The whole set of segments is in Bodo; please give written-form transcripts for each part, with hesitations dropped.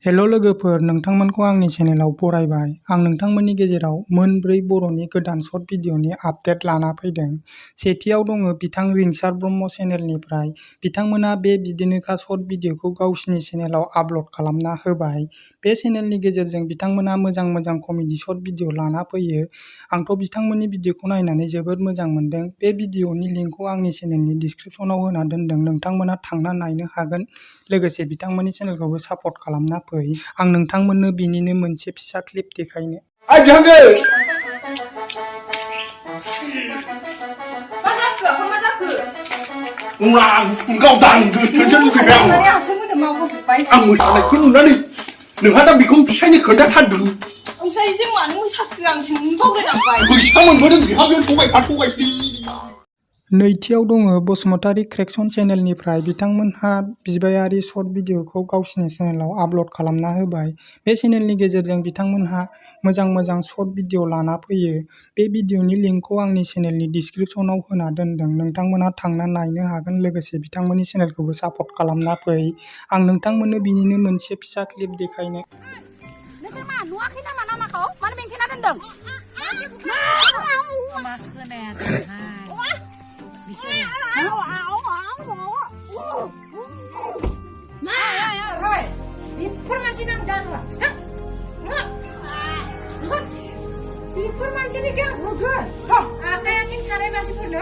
हेलो लोगोफोर, नोंथांमोनखौ आंनि चेनेलाव बरायबाय। आं नोंथांमोननि गेजेराव मोनब्रै बर'नि गोदान सर्ट भिडिअनि आपडेट लाना फैदों। सेथियाव दङ बिथां रिंसार ब्रह्म चेनेलनिफ्राय। बिथांमोना बे बिदिनोखा सर्ट भिडिअखौ गावसिनि चेनेलाव आपल'ड खालामना होबाय। बे चेनेलनि गेजेरजों बिथांमोना मोजां कमेडि सर्ट भिडिअ लाना फैयो। आंथ' बिथांमोननि भिडिअखौ नायनानै जोबोद मोजां मोनदों। बे भिडिअनि लिंकखौ आंनि चेनेलनि डिसक्रिपसनाव होना दोनदों, नोंथांमोना थांना नायनो हागोन। लोगोसे बिथांमोननि चेनेलखौबो सापर्ट खालामना फै। आं नोंथांमोननो बिनिनो मोनसे फिसा क्लिप देखायनो। Gwdan आं मोसानायखौ नुनानै नोंहा दा बेखौ फिसायनो खोन्थाथारदों। ओमफ्राय जों मानो मोसाखो? आं बावलायलांबाय। फैसा मोनबोदों बिहाबो थगायसै। नैथियाव दङ बसुमतारी क्रेक्सन चेनेलनिफ्राय। बिथांमोनहा बिबायारि सर्ट भिडिअखौ गावसिनि चेनेलाव आपल'ड खालामना होबाय। बे चेनेलनि गेजेरजों बिथांमोनहा मोजां सर्ट भिडिअ लाना फैयो। बे भिडिअनि लिंकखौ आंनि चेनेलनि डिसक्रिपसनाव होना दोनदों, नोंथांमोना थांना नायनो हागोन। लोगोसे बिथांमोननि चेनेलखौबो सापर्ट खालामना फै। आं नोंथांमोननो बिनिनो मोनसे फिसा क्लिप देखायनो। नोंसोर मा नुवाखै नामा नामाखौ? मानो बेंथेना दोनदों? मा खोनायाखैहाय बेफोर मानसिनि आं दाहोआ। बेफोर मानसिनिखौ आं होगोन। आखाइ आथिं थानाय मानसिफोरनो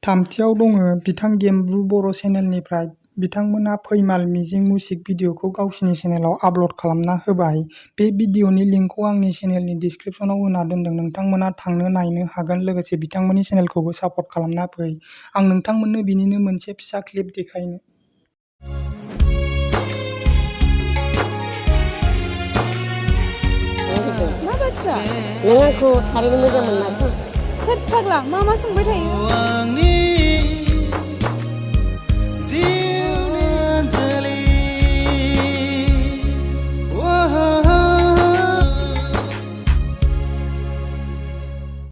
थामथियाव दङ बिथां गेमब्रु बर' चेनेलनिफ्राय। बिथांमोना फैमाल मिजिं मिउजिक भिडिअखौ गावसिनि चेनेलाव आपल'ड खालामना होबाय। बे भिडिअनि लिंकखौ आंनि चेनेलनि डिसक्रिपसनाव होना दोनदों, नोंथांमोना थांनो नायनो हागोन। लोगोसे बिथांमोननि चेनेलखौबो सापर्ट खालामना फै। आं नोंथांमोननो बिनिनो मोनसे फिसा क्लिप देखायनो। मा बाथ्रा? नों आंखौ थारैनो मोजां मोनमारदों? होद फाग्ला, मा सोंबाय थायो?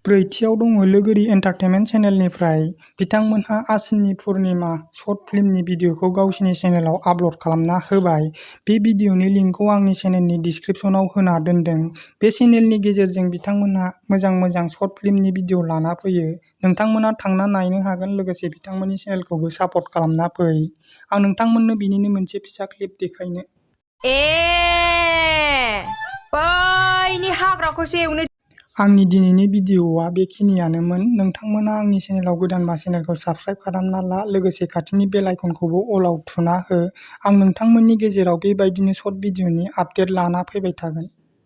ब्रैथियाव दङ लोगोरि एन्टारटेनमेन्ट चेनेलनिफ्राय। बिथांमोनहा आसिननि पुर्निमा सर्ट फिल्मनि भिडिअखौ गावसिनि चेनेलाव आपल'ड खालामना होबाय। बे भिडिअनि लिंकखौ आंनि चेनेलनि डिसक्रिपसनाव होना दोनदों। बे चेनेलनि गेजेरजों बिथांमोनहा मोजां सर्ट फिल्मनि भिडिअ लाना फैयो। नोंथांमोना थांना नायनो हागोन। लोगोसे बिथांमोननि चेनेलखौबो सापर्ट खालामना फै। आं नोंथांमोननो बिनिनो मोनसे फिसा क्लिप देखायनो। बैनि हाग्राखौसो एवनो। आंनि दिनैनि भिडिअआ बेखिनियानोमोन। नोंथांमोना आंनि चेनेलाव गोदानबा चेनेलखौ साबस्क्राइब खालामना ला। लोगोसे खाथिनि बेल आइकनखौबो अलाव थुना हो। आं नोंथांमोननि गेजेराव बेबायदिनो सर्ट भिडिअनि आपडेट लाना फैबाय थागोन।